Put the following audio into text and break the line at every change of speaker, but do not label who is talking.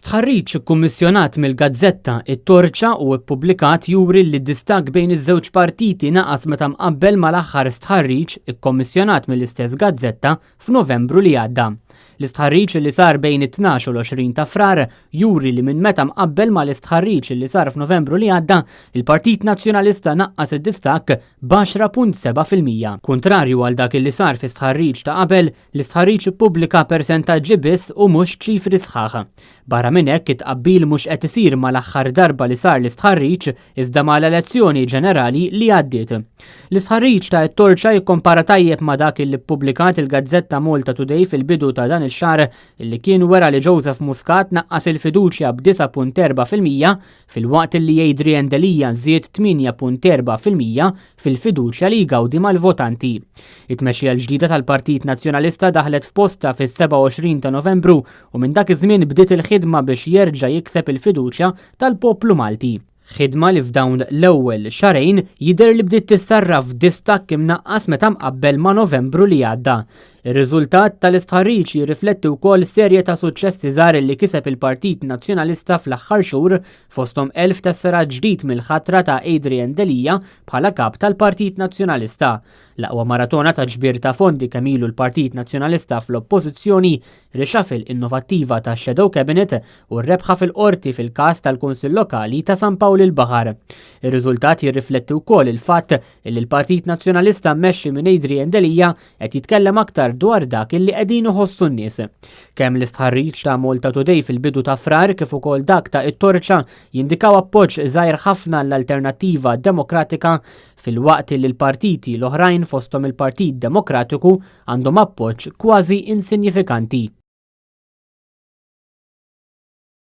Stħarriġ ikkummissjonat mill-gazzetta It-Torċa u ppubblikat juri li d-distakk bejn iż-żewġ partiti naqas meta mqabbel mal-aħħar stħarriġ ikkommissjonat mill-istess gazzetta f'Novembru li għadda. L-istħarriġ li sar bejn it-12 u l-20 ta' Frar juri li minn meta mqabbel mal-istħarriġ li sar f'Novembru li għadda, il-Partit Nazzjonalista naqqas id-distakk b'10.7%. Kuntrarju għal dak li sar fi stħarriġ ta' qabel, L-istħarriġ ippubblika persentaġġi biss u mhux ċifri sħaħ. Barra minn hekk, it-tqabbil mhux qed isir mal-aħħar darba li sar l-istħarriġ iżda mal-elezzjoni ġenerali li għaddiet. L-istħarriġ ta' It-Torċa jikkompara tajjeb ma' dak li ppubblikat il-gazzetta Malta Today fil-bidu ta' dan ix-xahar li kien wera li Joseph Muscat naqqas il-fiduċja b'9.4% filwaqt li Adrian Delia żied 8.4% fil-fiduċja li jgawdi mal-votanti. It-tmexxija l-ġdida tal-Partit Nazzjonalista daħlet f'postha fis-27 ta' Novembru u minn dak iż-żmien bdiet il-ħidma biex jerġa' jikseb il-fiduċja tal-poplu Malti. Ħidma li f'dawn l-ewwel xahrejn jidher li bdiet tissarraf f'distakk imnaqqas meta mqabbel ma' Novembru li għadda. Ir-riżultat tal-istħarriġ jirrifletti wkoll serje ta' suċċessi żgħar li kiseb il-Partit Nazzjonalista fl-aħħar xhur fosthom 1,000 tesserat ġdid mill-ħatra ta' Adrian Delia bħala kap tal-Partit Nazzjonalista, l-aqwa maratona ta' ġbir ta' fondi kemm ilu l-Partit Nazzjonalista fl-Oppożizzjoni, reshuffle innovattiva tax-Shadow Cabinet u r-rebħa fil-Qorti fil-każ tal-Kunsill Lokali ta' San Pawl il-Baħar. Ir-riżultat jirrifletti wkoll il-fatt li l-Partit Nazzjonalista mmexxi minn Adrian Delia qed jitkellem aktar dwar dak illi qegħdin iħossu n-nies. Kemm l-istħarriġ ta' Malta Today fil-bidu ta' Frar kif ukoll dak ta' It-Torċa jindikaw appoġġ żgħir ħafna għall-Alternattiva Demokratika filwaqt li l-partiti l-oħrajn fosthom il-Partit Demokratiku għandhom appoġġ kważi insinjifikanti.